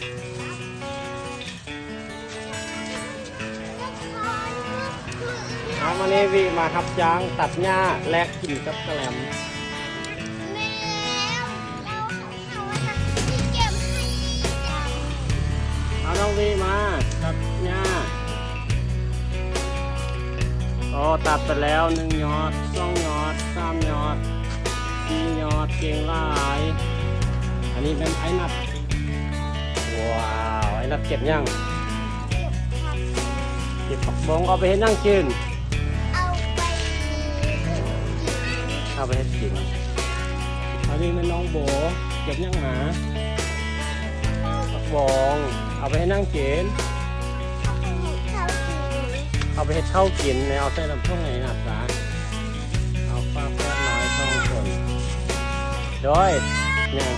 ເອົາ ມື້ນີ້ວິມາຮັບຈ້າງຕັດຫຍ້າແລກກິນກັບກະແລັມ. ເອົາ ນ້ອງວິມາຕັດຫຍ້າ. ອໍ ຕັດໄປແລ້ວໜຶ່ງຍອດ ສອງຍອດ ສາມຍອດ ສີ່ຍອດ ເກັ່ງຫຼາຍ. ອັນນີ້ແມ່ນອ້າຍນັດ. ວ້າວ ອ້າຍນັດເກັບຫຍັງ? ເກັບຜັກບົ້ງ. ເອົາໄປເຮັດຫຍັງກິນ? ເອົາໄປ ເອົາໄປເຮັດກິນ. ອັນນີ້ແມ່ນນ້ອງໂບ ເກັບຫຍັງມາ? ຜັກບົ້ງ. ເອົາໄປເຮັດຫຍັງກິນ? ເອົາໄປເຮັດເຂົ້າກິນ. ເອົາໃສ່ນ້ຳຖົງໃຫ້ນັດຊະ. ເອົາຝາກແຝດນ້ອຍສອງຄົນ. ໂດຍ ຫຍັງ?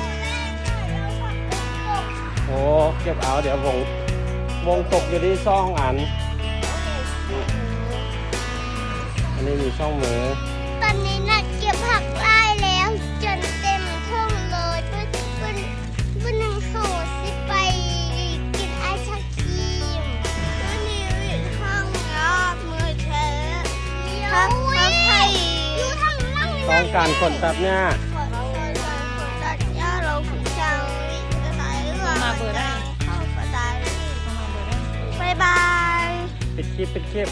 ໂອ້ ເກັບເອົາ ດຽວວົງ ວົງຕົກຢູ່ນີ້ສອງອັນ. ອັນນີ້ມີສອງມື. ຕອນນີ້ນັດເກັບຜັກຫຼາຍແລ້ວ ຈົນເຕັມຖົງເລີຍ. ເພິ່ນ ເພິ່ນ ເພິ່ນຍັງເຮົາຊິໄປກິນໄອສຄຣີມ. ມື້ນີ້ວິທາງຍາດເມື່ອຍແທ້. ຖ້າໃຜຕ້ອງການຄົນຕັດຫຍ້າ ຂໍຊ່ອຍກັນຄົນຕັດຫຍ້າ ເຮົາຄືຈະວິໄປ. ມາເບີໃດ? ເຂົ້າກະໄດ້. ມາເບີໃດ? ບາຍບາຍ. ປິດຄລິບ ປິດຄລິບ.